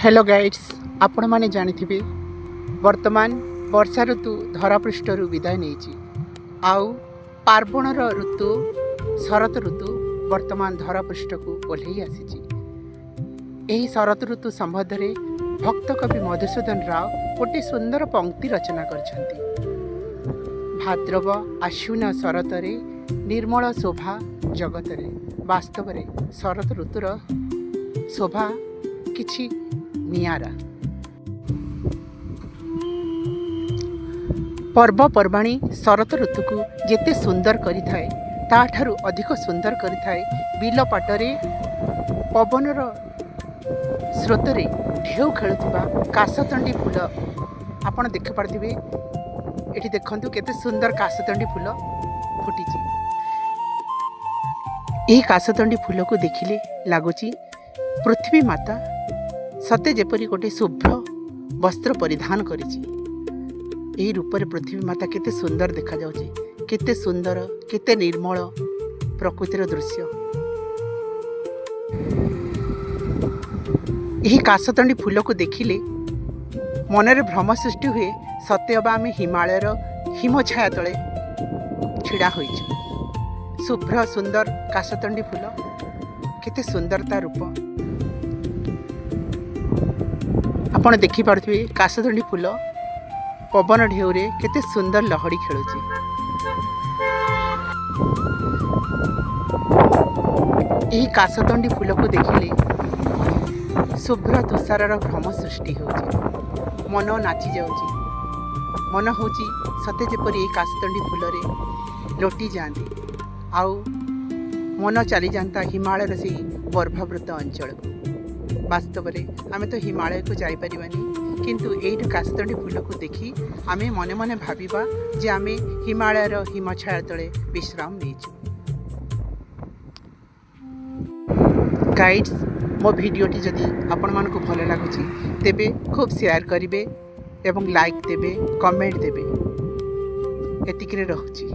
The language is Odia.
ହ୍ୟାଲୋ ଗାଇଡ୍ସ, ଆପଣମାନେ ଜାଣିଥିବେ ବର୍ତ୍ତମାନ ବର୍ଷା ଋତୁ ଧରାପୃଷ୍ଠରୁ ବିଦାୟ ନେଇଛି ଆଉ ପାର୍ବଣର ଋତୁ ଶରତ ଋତୁ ବର୍ତ୍ତମାନ ଧରାପୃଷ୍ଠକୁ ଓହ୍ଲେଇ ଆସିଛି। ଏହି ଶରତ ଋତୁ ସମ୍ବନ୍ଧରେ ଭକ୍ତକବି ମଧୁସୂଦନ ରାଓ ଗୋଟିଏ ସୁନ୍ଦର ପଙ୍କ୍ତି ରଚନା କରିଛନ୍ତି। ଭାଦ୍ରବ ଆଶ୍ୱିନ ଶରତରେ ନିର୍ମଳ ଶୋଭା ଜଗତରେ। ବାସ୍ତବରେ ଶରତ ଋତୁର ଶୋଭା କିଛି ନିଆରା। ପର୍ବପର୍ବାଣୀ ଶରତ ଋତୁକୁ ଯେତେ ସୁନ୍ଦର କରିଥାଏ, ତାଠାରୁ ଅଧିକ ସୁନ୍ଦର କରିଥାଏ ବିଲ ପାଟରେ ପବନର ସ୍ରୋତରେ ଢେଉ ଖେଳୁଥିବା କାଶତଣ୍ଡି ଫୁଲ। ଆପଣ ଦେଖିପାରୁଥିବେ, ଏଠି ଦେଖନ୍ତୁ କେତେ ସୁନ୍ଦର କାଶତଣ୍ଡି ଫୁଲ ଫୁଟିଛି। ଏହି କାଶତଣ୍ଡି ଫୁଲକୁ ଦେଖିଲେ ଲାଗୁଛି ପୃଥିବୀ ମାତା ସତେ ଯେପରି ଗୋଟେ ଶୁଭ୍ର ବସ୍ତ୍ର ପରିଧାନ କରିଛି। ଏହି ରୂପରେ ପୃଥିବୀ ମାତା କେତେ ସୁନ୍ଦର ଦେଖାଯାଉଛି, କେତେ ସୁନ୍ଦର, କେତେ ନିର୍ମଳ ପ୍ରକୃତିର ଦୃଶ୍ୟ। ଏହି କାଶତଣ୍ଡି ଫୁଲକୁ ଦେଖିଲେ ମନରେ ଭ୍ରମ ସୃଷ୍ଟି ହୁଏ, ସତେ ଅବା ଆମେ ହିମାଳୟର ହିମଛାୟା ତଳେ ଛିଡ଼ା ହୋଇଛୁ। ଶୁଭ୍ର ସୁନ୍ଦର କାଶତଣ୍ଡି ଫୁଲ, କେତେ ସୁନ୍ଦର ତା ରୂପ। ଆପଣ ଦେଖିପାରୁଥିବେ କାଶତଣ୍ଡି ଫୁଲ ପବନ ଢେଉରେ କେତେ ସୁନ୍ଦର ଲହଡ଼ି ଖେଳୁଛି। ଏହି କାଶତଣ୍ଡି ଫୁଲକୁ ଦେଖିଲେ ଶୁଭ୍ର ତୁଷାରର ଭ୍ରମ ସୃଷ୍ଟି ହେଉଛି, ମନ ନାଚି ଯାଉଛି। ମନ ହେଉଛି ସତେ ଯେପରି ଏହି କାଶତଣ୍ଡି ଫୁଲରେ ଲୋଟି ଯାଆନ୍ତି ଆଉ ମନ ଚାଲିଯାଆନ୍ତା ହିମାଳୟର ସେଇ ବରଫାବୃତ ଅଞ୍ଚଳକୁ। ବାସ୍ତବରେ ଆମେ ତ ହିମାଳୟକୁ ଯାଇପାରିବାନି, କିନ୍ତୁ ଏଇଠୁ କାଶତଣ୍ଡି ଫୁଲକୁ ଦେଖି ଆମେ ମନେ ମନେ ଭାବିବା ଯେ ଆମେ ହିମାଳୟର ହିମଛାୟା ତଳେ ବିଶ୍ରାମ ନେଇଛୁ। ଗାଇଡ୍ସ, ମୋ ଭିଡ଼ିଓଟି ଯଦି ଆପଣମାନଙ୍କୁ ଭଲ ଲାଗୁଛି ତେବେ ଖୁବ୍ ସେୟାର କରିବେ ଏବଂ ଲାଇକ୍ ଦେବେ, କମେଣ୍ଟ ଦେବେ। ଏତିକିରେ ରହୁଛି।